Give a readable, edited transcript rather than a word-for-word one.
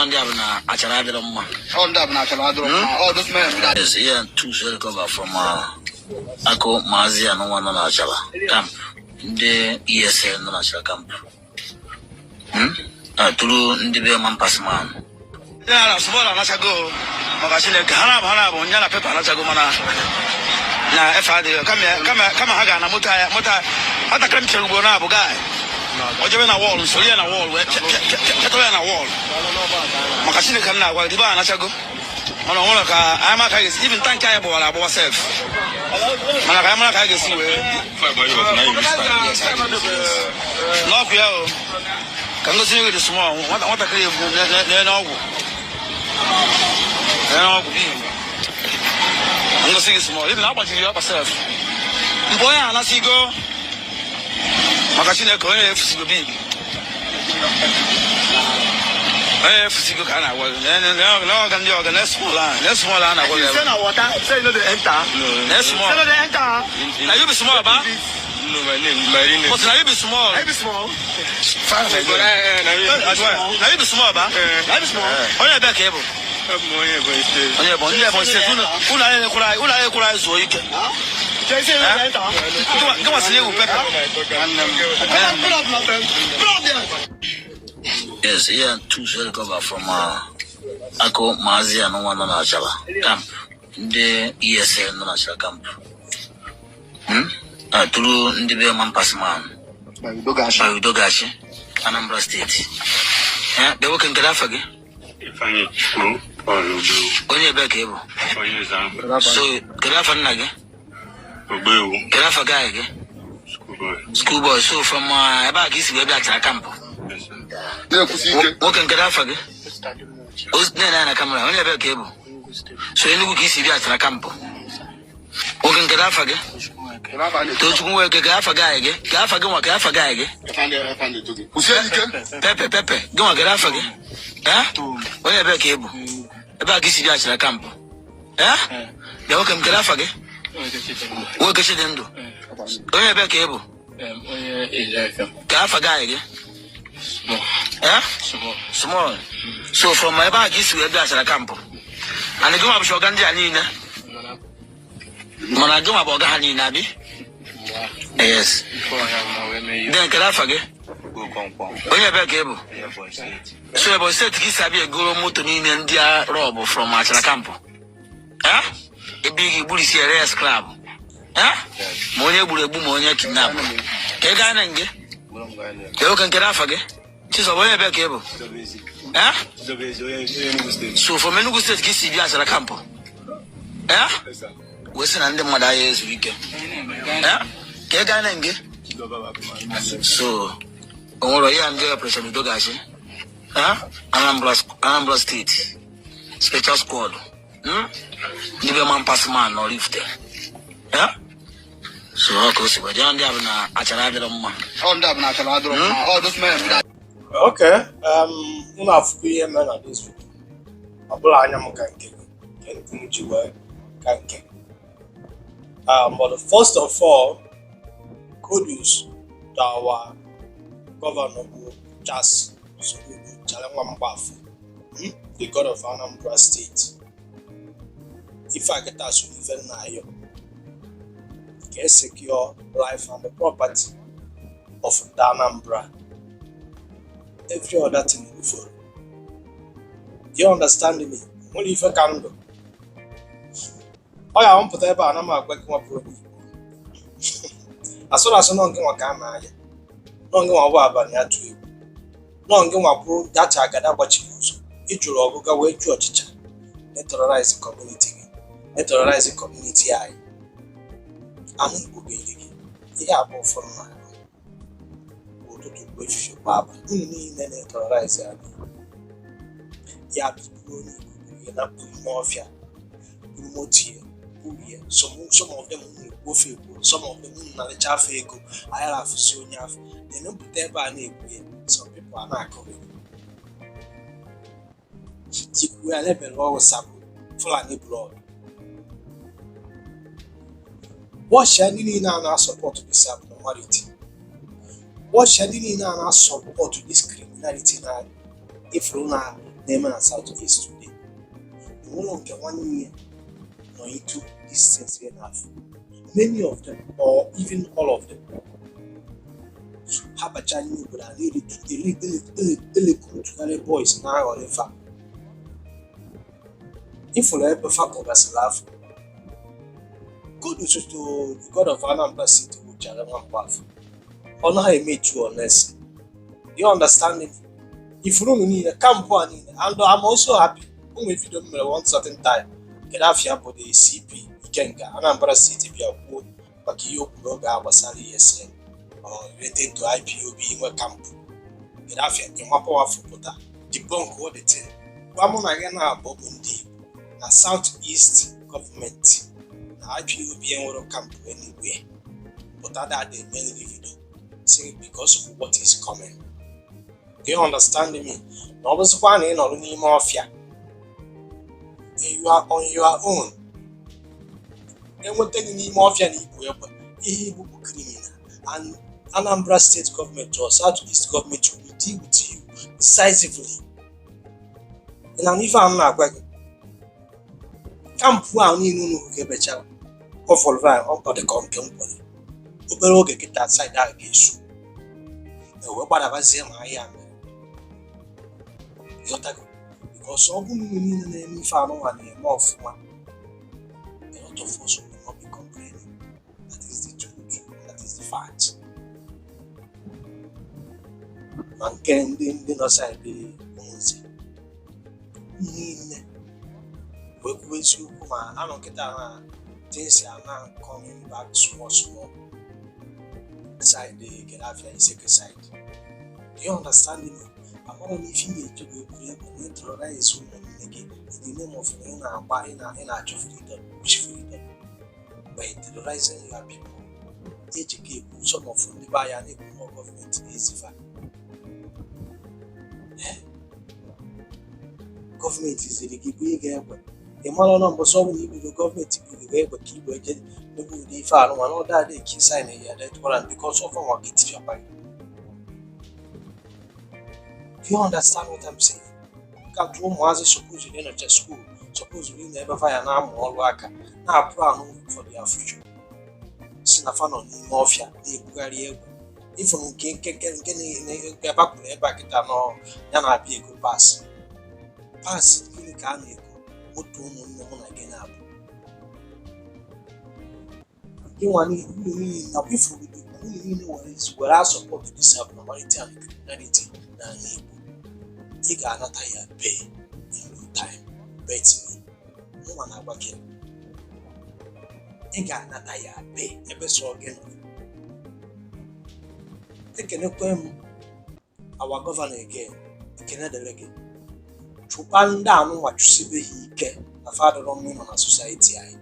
Ndị a bụ na achara adịrọ mma. Ọ ndị a bụ na achara adịrọ mma. Ọ those men that Yes, yeah, two recover from aka ụmụazị a n'ụwa nọ n'Achara camp, ndị ESN nọ n'Achara camp. Tụrụ ndị be man pass man. Ya na small anachago maka Chineke ha na-abụ nya na pepa anachago, mana na efe adịghị. Kama ha ga na moto ya, moto nwatakịrị m chere ugbo na-abụ guy o jebe na wall, nsoro ya na wall wee pịatọrọ ya na wall. Maka Chineke m na-agwa gị, dibe anachago, mana ọ nwere ka anyị ma ka anyị ga-esi. Even tank anyị gbawara agbawa sef, mana ka anyị mara ka anyị ga-esi wee n'ọkụ ya o. Ka ngosi gị dị small nwatakịrị na-ene ọgwụ na-ene ọgwụ bi. Ngosi gị small, even agbajiri ya ọkpa sef mgbe onye a anasigo. Maka Chineke, onye efusigo big, onye efusigo ka a na-agwa gị na ọga ndị ọga na small a na small a na-agwa gị. Say na water, say you no dey enter. Na small. Say no dey enter. Na you be small ba? No, my name, my real name. But na you be small. Na you be small. Na you be small ba? Na you be small. Onye ebe ka ị bụ? Abụ m onye Ebonyi State. Onye Ebonyi, ndị Ebonyi State, unu anyị ekwuru anyị, unu anyị ekwuru anyị zuo ike. Say you no dey enter. Nke nwa sị na ewu pepe. Put up, my friend. Put up there. Yes, yeah, two recover from aka ụmụazị a n'ụwa nọ n'Achara camp, ndị ESN nọ n'Achara camp. Tụrụ ndị be man pass man By Udogachi. By Udogachi, Anambra State. Bịa nwoke, nke afa gị? Ifeanyi Chukwu Paul Ogbewu. Onye ebe ka ị bụ? Onye Eze. So kedu afa nna gị? Ogbewu. Kedu afa guy gị? Schoolboy. Schoolboy. So from ebe a ka isi wee bịa Achara camp? Yes, sir. Na-ekwusi ike. Nwoke, nke afa gị? Na-ene anya na camera. Onye ebe ka ị bụ? So Enugu ka isi bịa Achara camp. Nwoke, nke afa gị? Tochukwu Nweke. Ka afa guy gị? Ka afa gị nwa? Ka afa guy gị? Kwụsie ike. Pepe, pepe gị nwa, kedu afa gị? Eh? Onye ebe ka ị bụ? Ebe a ka isi bịa Achara camp? Eh? Bịa nwoke m, kedu afa gị? Nwoke Chidindụ, onye ebe ka ị bụ? Ka afa guy gị? Eh? Small. So from ebe a ka isi wee bịa Achara camp, and gị nwa bụcha ọga ndị a niile, mana gị nwa bụ ọga ha niile abi? Yes. Then kedu afa gị? Onye ebe ka ị bụ? So Ebonyi State ka isi abịa egoro moto niile ndị a rob from Achara camp? Eh? Ebe ị ga-egburisi ere scrap. Eh? Ma onye gburu egbu, ma onye kidnap, ka ị gaa na nge ka nwoke. Nke afa gị? Chizoba. Onye ebe ka ị bụ? Eh? So from Enugu State ka isi bịa Achara camp? Eh? Wee sị na ndị mmadụ agha ezu ike. Eh? Ka ị gaa na nge. So o nwere ihe ndị Operation Udo Ga-achị. Eh? Anambra State Special Squad. Ndị be man pass man nọ Oraifite. Eh? So ọ ka o si wee dị. Ndị a bụ na achara adịrọ mma. Ọ ndị a bụ na achara adịrọ mma. Ọ those men that Okay, unu afụgo ihe mere na this video. Ọ bụla anya m ka nke gị, nke ntị m ji wee ka nke gị. But first of all, kudos to our governor bụ Charles Soludo, Charlie nwa Mgbafọ, The God of Anambra State. Ife a kịta so n'ife nna ayọ ka e secure life and the property of the Anambra. Every other thing will follow. Do you understand me? Nwere ife ka ndụ ọ ya mpụta ebe a na m agwa gị nwa bụ onye Igbo asụrụ asụ nọ ngị nwa ka a na-aya nọ ngị nwa bụ abalị atụ egwu nọ ngị nwa bụ dacha agada gbachiri ụzọ ịjụrụ ọgụga wee jụọ ọchịcha na-terrorize community gị, na-terrorize community anyị. Anụ Igbo ga-eri gị. Ihe a bụ ụfọdụ na ụtụtụ bụ efifie kwa abalị unu niile na-terrorize anyị. Ya bụ iburu onye Igbo buru ya na buru n'ọfịa, buru moto ya buru ya. Some of them unu ekwu ofe ekwu, some of them unu narịcha afọ ego anyị na-afụsi onye afọ na-emepụta ebe a na-ekwu ya. Some people a na-akọrọ ikwu ya lebere ọrụ sabụ Fulani blood. Watch ndị niile a na-asupport this abnormality. Watch ndị niile a na-asupport this criminality na ifuru na Na-eme na South East today, enwero nke nwanne ya nọ into these things here na-afụ. Many of them, or even all of them, ha bacha n'ime obodo a na-elekutugharị boys na-aghọrị fa. Ifụrụ ebe fa kpọgasịrị afọ. Kudos to the God of Anambra State, wụchara nwa mgbafọ. Ọ naghị eme etu honest. You understand me? Ifuru unu niile, camp a niile, and I'm also happy. O nwere video m mere one certain time. Kedu afịa bụ the CP Ikenga Anambra State bịa kwuo maka ihe o kwuru oge a gbasara ESN or related to IPOB inwe camp. Kedu afịa ịmapawafụ pụta debunk all the thing. Gwa mụ na gị na-abụ bụ ndị Igbo na South East gọọmenti na IPOB enwere camp anywhere. Pụta that day mere gị video say because of what is coming. Do you understand me? Na ọ bụzikwa na ị nọrọ n'ime ọfịa, you are on your own. Enweta gị n'ime ọfịa na ibu egbe, ihe ibu bụ criminal, and Anambra State government or South East government will deal with you decisively. Ị na ife a m na-agwa gị, camp ahụ niile unu ka ebechara ọ fọrọ ọ dị ka nke m kwere obere oge kịta, side ahụ ga-esu ewee gbadabazie ma ahịa mere. Ịghọtago? Because ọ bụrụ unu niile na-eme ife anụnwa na-eme ọfụma, a lot of us will not be complaining. That is the truth, that is the fact. Ma nke ndị nọ side ụmụnze niile wee kwuo eziokwu, ma anọ nkịta na things are now coming back small small side Kedafia Iseke side. Do you understand me? Amara m ife ị ga-eji wee buru egbe na terrorize ụmụnne gị in the name of na ị na-agba ị na-achọ freedom. Which freedom? By terrorizing your people. Eji ka ekwu some of ndị be anyị a na-ekwu na gọọmenti na-ezifa. Gọọmenti ziri gị bụ ịga egbe. Ị mara na mbọsị ọ bụla ibido gọọmenti buru gị egbe ka igwe eje mebe ụdị ife arụ mana ọ dadị ka sign ya death warrant because of nwa gị tipịakwa gị. Do you understand what I'm saying? Ka tụọ ụmụazị suppose ịnọcha school, suppose ị na ebe fa ya na-amụ ọrụ aka, na-aplan for their future, si na fa nọ n'ime ọfịa na-ebugharị egbe. Ifụrụ nke bakwuru ebe a kịta nọ ya na-abịa ego parts parts. Gịnị ka a na-ego moto ụmụnne mụ na gị na-abụ gị nwa unu niile nakwa ifuru unu niile were isi were asupport this abnormality and criminality n'ala Igbo? Ị ga-anata ya pay in no time. Bet me, mụnwa na-agwa gị, ị ga-anata ya pay ebe sọ gị nọ. Ekenekwe m our governor again. Ekene dịrị gị. Chụkwa ndị anụnwa, chụsibe ha ike na fadọrọ mma ịnọ na society anyị.